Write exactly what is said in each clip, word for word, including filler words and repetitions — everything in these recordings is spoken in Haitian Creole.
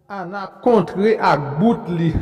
Ana kontre ak bout li.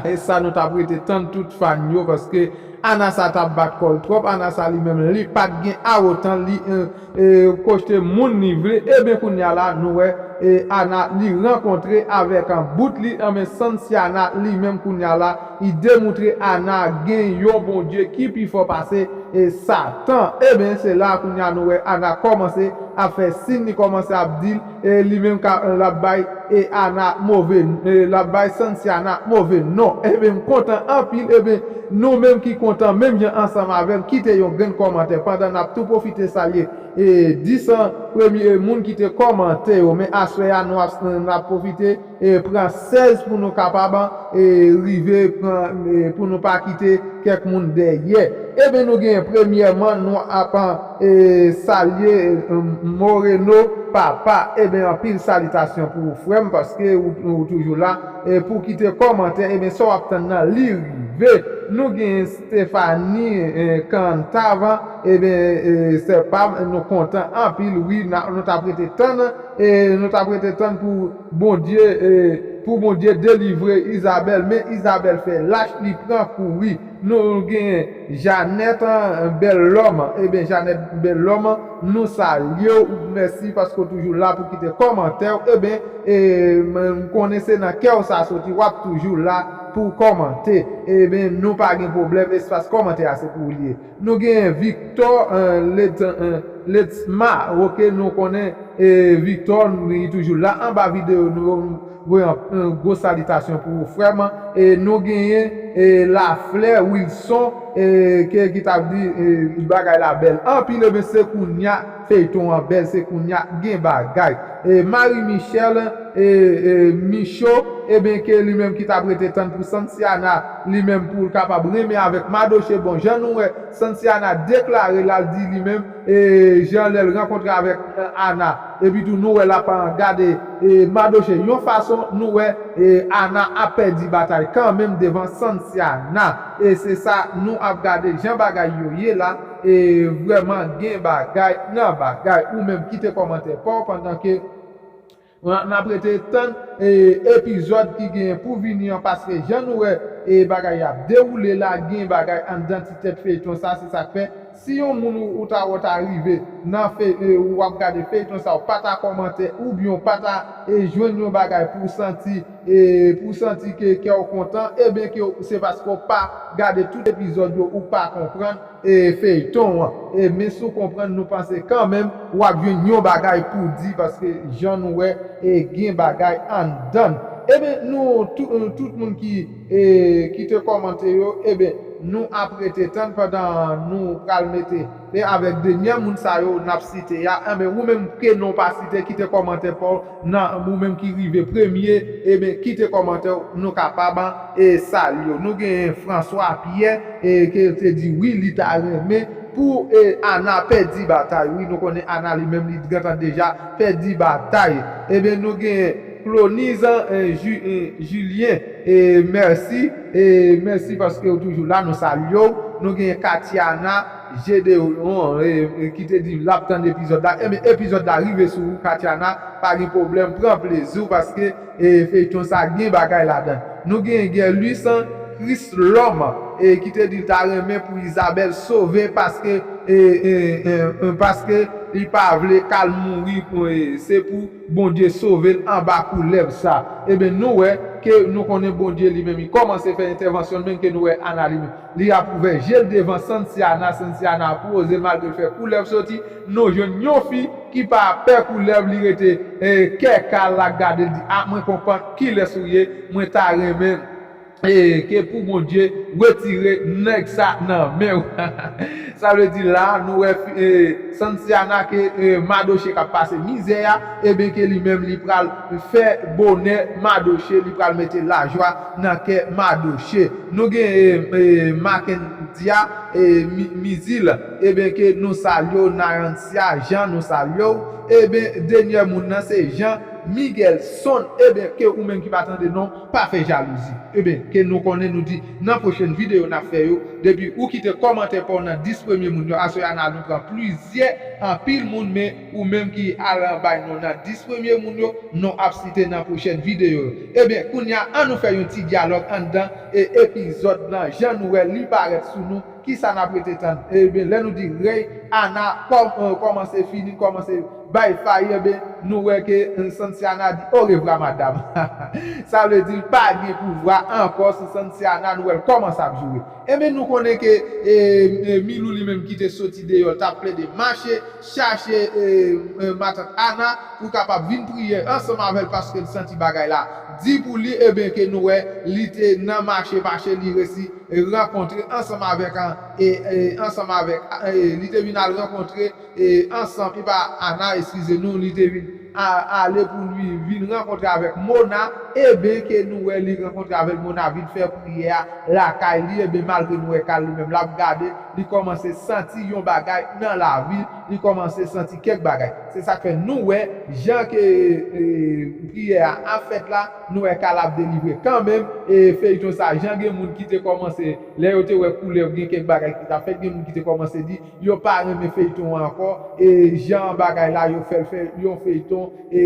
E sa nou t ap rete tann tout fan yo, paske Ana sa t ap bat kò l twòp. Ana sa li menm li pa t gen awotan li, e, e, kote moun li vle. Ebyen kounye a la nou wè, e, Ana li rankontre avèk an bout li, anben Santiana li menm kounye a la li demontre Ana gen yon Bondye ki pi fò pase, e, Satan. Ebyen se la kounye a nou wè Ana kòmanse ap fè siy, li kòmanse ap di l, e, li menm ka l ap bay, e, Ana move, e, l ap bay Santiana move non. Ebyen m kontan anpil. Ebyen nou menm ki kontan menm jan ansanm avè m, kite yon grenn kòmantè pandan n ap tou pwofite salye, e, dis premye moun ki te kòmante yo. Men aswè a nou ap, n ap pwofite, e, pran sèz pou nou kapab, e, rive pran, e, pou nou pa kite kèk moun dèyè. Ebyen nou gen premyèman nou ap, e, salye, e, Moreno Papa. Ebyen anpil salitasyon pou ou frè m, paske ou, ou toujou la, e, pou kite kòmantè. Ebyen sa w ap tann nan li rive. Nou gen Stephanie, e, Cantavan. Ebyen, e, sè pa m, nou kontan anpil wi. N a, nou t ap rete tann, e, nou t ap rete tann pou Bondye, e, pou Bondye delivre Isabelle, men Isabelle fè lach, li pran kouri. Nou gen Jeannette, an, Bellhomme. Ebyen Jeannette Bellhomme, nou salye w, mèsi paske w toujou la pou kite kòmantè w. Ebyen, e, m, m konnen se nan kè w sa soti, w ap toujou la pou kòmante. Ebyen nou pa gen pwoblèm, espas kòmantè a se pou ou li ye. Nou gen Victor, e, Led, e, Ledsma, oke, nou konnen, e, Victor li toujou la anba videyo nou, nou voye yon, yon gwo salitasyon pou ou frè m. E nou genyen, e, Laflè Wilson, e, ke, ki t ap di, e, bagay la bèl anpil. Ebyen se kounye a feyton an bèl, se kounye a gen bagay. E Marie Michel, e, e, Micho, ebyen ke li menm ki t ap rete tann pou Santiana, li menm pou l kapab renmen avèk Madoche. Bon, jan nou wè, Santiana deklare l, al di li menm, e, jan lè l rankontre avèk, e, Ana. Epi tou nou wè l ap, e, gade, e, Madoche yon fason, nou wè, e, Ana ap pèdi batay kanmenm devan Santiana. E se sa nou ap gade jan bagay yo ye la. E vrèman gen bagay nan bagay. Ou menm kite kòmantè pa w pandan ke n ap rete tann, e, epizòd ki genyen pou vini an, paske jan nou wè, e, bagay ap dewoule la, gen bagay anndan ti tèt feyton sa, se sa k fè si yon moun ou, ou ta wè ta rive nan fey, e, ou ap gade feyton sa, ou pa ta kòmante, oubyen ou pa ta, e, jwenn yon bagay pou w santi, e, pou w santi ke kè w kontan, ebyen ke w, se paske w pa gade tout epizòd yo, ou pa konprann, e, feyton an. E, men si w konprann, nou panse kanmenm w ap jwenn yon bagay pou w di, paske jan nou wè, e, gen bagay anndan. Ebyen, nou, tou, tout moun ki, e, ki te kòmante yo, ebyen, nou ap rete tann pandan nou pral mete, e, avèk denyè moun sa yo n ap site a. Enben, ou menm ke non pa site, kite kòmantè pa w nan, ou menm ki rive premye, ebyen, kite kòmantè w, nou kapab, e, salye w. Nou genyen François Pierre, e, ke te di wi, li ta renmen pou, e, Ana pèdi batay. Wi, nou konnen Ana li menm, li gentan deja pèdi batay. Ebyen, nou genyen Clonise, e, Ju-, e, Julien, e, mèsi, e, mèsi paske w toujou la, nou salye w. Nou genyen Katiana Gedeon, e, e, ki te di l ap tann epizòd la. Ebyen, epizòd la rive sou ou, Katiana, pa gen pwoblèm, pran plezi w paske, e, feyton sa gen bagay ladan. Nou genyen Guerluis Chrislhomme, e, ki te di l ta renmen pou Isabelle sove paske, e, e, e, e, paske li pa vle k al mouri pou, e, se pou Bondye sove l anba koulèv sa. Ebyen, nou wè ke nou konnen Bondye li menm, li kòmanse fè entèvansyon l, menm ke nou wè Ana li menm. Li ap ouvè je l devan Santiana, Santiana ap woze l malgre l fè koulèv soti. Nou jwenn yon fi ki pa pè koulèv, li rete, e, kè kal la gade l di, a, mwen konprann kilès ou ye, mwen ta renmen, e, ke pou Bondye retire nèg sa nan men w. Sa vle di la, nou wè, e, Santiana ke, e, Madoche k ap pase mizè a, ebyen ke li menm li pral fè bonè Madoche, li pral mete lajwa nan kè Madoche. Nou gen, e, e, Makendia, e, Mi-, Mizil, ebyen ke nou salye w, Nayancia Jean, nou salye w. Ebyen, denyè moun nan se Jean, Miguel Son, ebyen, ke ou menm ki pa tande non, pa fè jalouzi. Ebyen, ke nou konnen, nou di nan pwochèn videyo n ap fè yo, depi ou kite kòmantè pa w nan dis premye moun yo, aswè a n a nou pran plizyè, anpil moun, men ou menm ki al bay non nan dis premye moun yo, nou ap site nan pwochèn videyo yo. Ebyen, kounye a, an nou fè yon ti dyalòg anndan e epizòd nan, jan nou wè li parèt sou nou, kisa n ap rete tann? Ebyen, lè nou di rèy Ana kòm, eh, kòmanse fini, kòmanse bay fay, ebyen, nou wè ke, eh, Santiana di orevwa, madam. Sa vle di l pa gen pouvwa ankò sou Santiana, nou wè l kòmanse ap joure. Ebyen, nou konnen ke, eh, eh, Milou li menm ki te soti deyò, l t ap plede mache, chache, eh, eh, matant Ana pou kapab vin priye ansanm avè l, paske l santi bagay la di pou li, ebyen, ke nou wè li te nan mache, mache, li resi rankontre ansanm avèk, e, e, ansanm avèk, e, li te vin al rankontre, e, ansanm, e pa Ana, eskize nou, li te vin a, ale pou li vin rankontre avèk Mona, ebyen ke nou wè li rankontre avèk Mona, vin fè priyè a lakay li, ebyen malgre nou wè ka l li menm l ap gade, li kòmanse santi yon bagay nan lavi l, li kòmanse santi kèk bagay. Se sa k fè nou wè jan ke, e, priyè a ap fèt la, nou wè ka l ap delivre kanmenm, e feyton sa, jan gen moun ki te kòmanse, lè yo te wè koulè, gen kèk bagay ki t ap fèt, gen moun ki te kòmanse di yo pa renmen feyton an ankò, e jan bagay la yo fè l fè yon feyton, e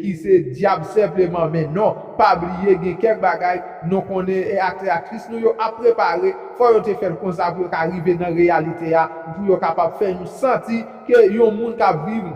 ki se dyab senpleman, men non, pa bliye gen kèk bagay nou konnen, e aktè aktris nou yo ap prepare, fò yo te fè l konsa pou yo ka rive nan reyalite a, pou yo kapab fè nou santi ke yon moun k ap viv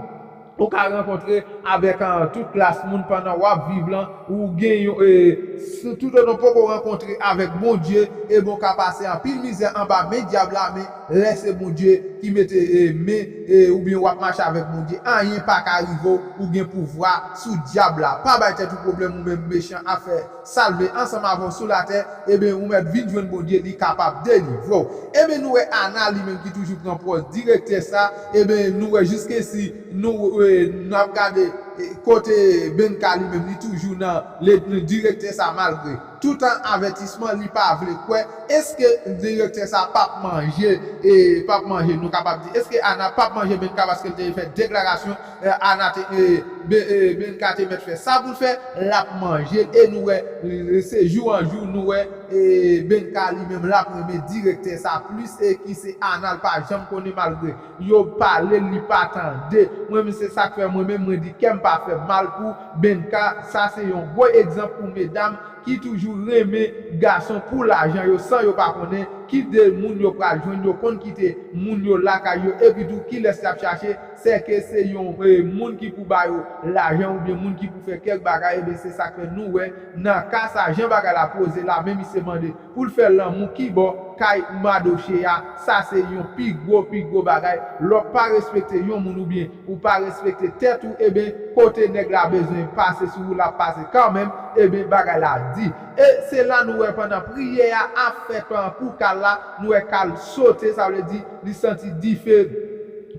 ou ka rankontre avèk, ah, tout klas moun pandan w ap viv lan, ou gen yon, eh, si toutotan w poko rankontre avèk Bondye, ebyen w ka pase anpil mizè anba men dyab la, men lè se Bondye ki mete, eh, men, eh, oubyen w ap mache avèk Bondye, anyen pa ka rive w, ou gen pouvwa sou dyab la. Pa bay tèt ou pwoblèm ou menm mechan ap fè sa l vle ansanm avè w sou latè, ebyen ou mèt vin jwenn Bondye, li kapab delivre w. Ebyen nou wè Ana li menm ki toujou pran pòz direktè sa, ebyen nou wè jiskesi nou, e, n ap gade, e, kote Benka li menm li toujou nan le, direktè sa malgre tout an avètisman li pa vle kwè, èske direktè sa p ap manje, e, p ap manje, nou kapab di, èske Ana p ap manje Benka paske l te fè deklarasyon, e, Ana te, e, Be-, e, Benka te mèt fè sa pou l fè, l ap manje l, e nou wè, e, se jou an jou, nou wè, e, Benka li menm l ap renmen direktè sa plis, e ki se Ana l pa janm konnen malgre yo pale l, li pa tande. Mwen menm se sa k fè mwen menm mwen di kè m pa fè mal pou Benka, sa se yon gwo egzanp pou medam ki toujou renmen gason pou lajan yo san yo pa konnen ki de moun yo pral jwenn, yo konn kite moun yo lakay yo, epi tou kilès y ap chache, sèke se yon, e, moun ki pou ba yo lajan oubyen moun ki pou fè kèk bagay, ebyen se sa k fè nou wè nan ka sa jan bagay la poze la, men misye mande pou l fè lanmou kibò kay madoche a, sa se yon pi gwo, pi gwo bagay. Lè w pa respekte yon moun oubyen ou pa respekte tèt ou, ebyen, kote nèg la bezwen pase sou ou, l ap pase kanmenm, ebyen, bagay la di. E se la nou wè pandan priyè a ap fèt an pou Kal la, nou wè Kal sote, sa vle di li santi dife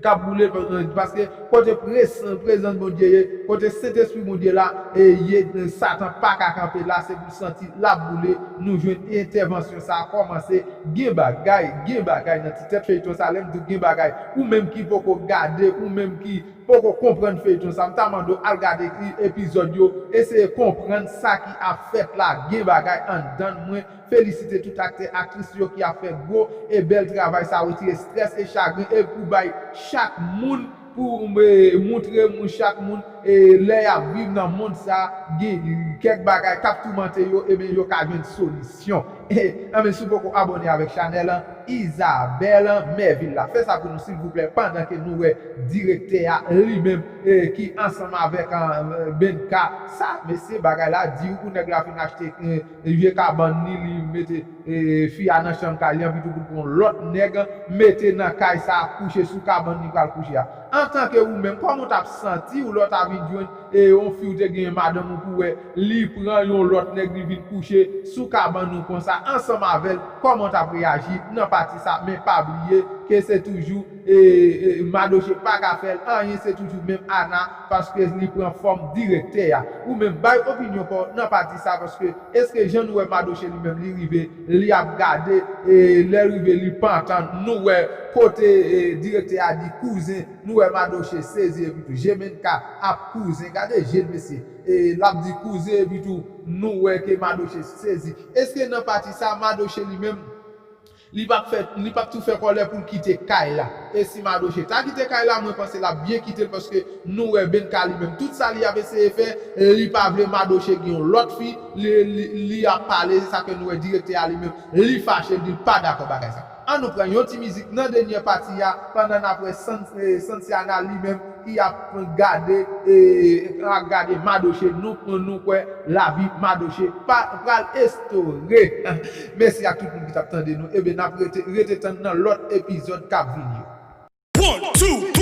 k ap boule, paske kote pres-, prezans Bondye ye, kote Sentespri Bondye la, e ye, Satan pa ka kanpe la, se pou santi l ap boule, nou jwenn entèvansyon sa a kòmanse, gen bagay, gen bagay nan ti tèt feyton sa, lè m di w gen bagay, ou menm ki poko gade, ou menm ki poko konprann feyton sa, m ta mande w al gade epizòd yo, eseye konprann sa ki ap fèt la, gen bagay anndan l, mwen felisite tout aktè, aktris yo ki ap fè gwo e bèl travay sa, retire estrès e chagren e pou bay chak moun, pou, e, moutre moun, chak moun, e, lè y ap viv nan mond sa, gen kèk bagay k ap toumante yo, ebyen yo ka jwenn solisyon. E, anben, si w poko abòne avèk chanèl an, Isabelle Merville la. Fè sa pou nou silvouplè, pandan ke nou wè direktè a li menm, e, ki ansanm avèk, e, Benka. Sa, mesye, bagay la di pou nèg la fin achte, e, vye kabann li, li mete, e, fi a nan chanm kay li, anpi tou pou pran lòt nèg mete nan kay sa a kouche sou kabann li pral kouche a. Antanke ou menm, kòman w t ap santi w lè w ta vin jwenn, e, yon fi w te genyen madanm ou pou wè li pran yon lòt nèg li vin kouche sou kabann ou konsa ansanm avè l, kòman w t ap reyaji nan pati sa? Men pa bliye E se toujou e, e, Madoche pa ka fè l anyen, se toujou menm Ana, paske li pran fòm direktè a. Ou menm bay opinyon pa w nan pati sa, paske èske jan nou wè Madoche li menm li rive, li ap gade, e lè l rive li pantan, nou wè kote e, direktè a di kouzen, nou wè Madoche sezi epi tou Jemenka ap kouzen, gade je l mesye, e l ap di kouzen epi tou nou wè ke Madoche sezi. Èske nan pati sa Madoche li menm li p ap fè, li p ap tou fè kòlè pou l kite kay la. E si Madoche ta kite kay la, mwen panse l ap byen kite l paske nou wè Benka li menm tout sa li ap eseye fè, li pa vle Madoche gen yon lòt fi, li, li, li ap pale, se sa ke nou wè direktè a li menm, li fache, li di l pa dakò bagay sa. An nou pran yon ti mizik nan dènyè pati a, pandan n ap wè San, e, Santiana li menm ki ap gade, e, ap gade Madoche, nou, nou kwè lavi Madoche pa, pral estore. Mèsi ak tout moun ki t ap tande nou. Ebyen, n ap rete, rete tann nan lòt epizòd k ap vini yo. One, two, three.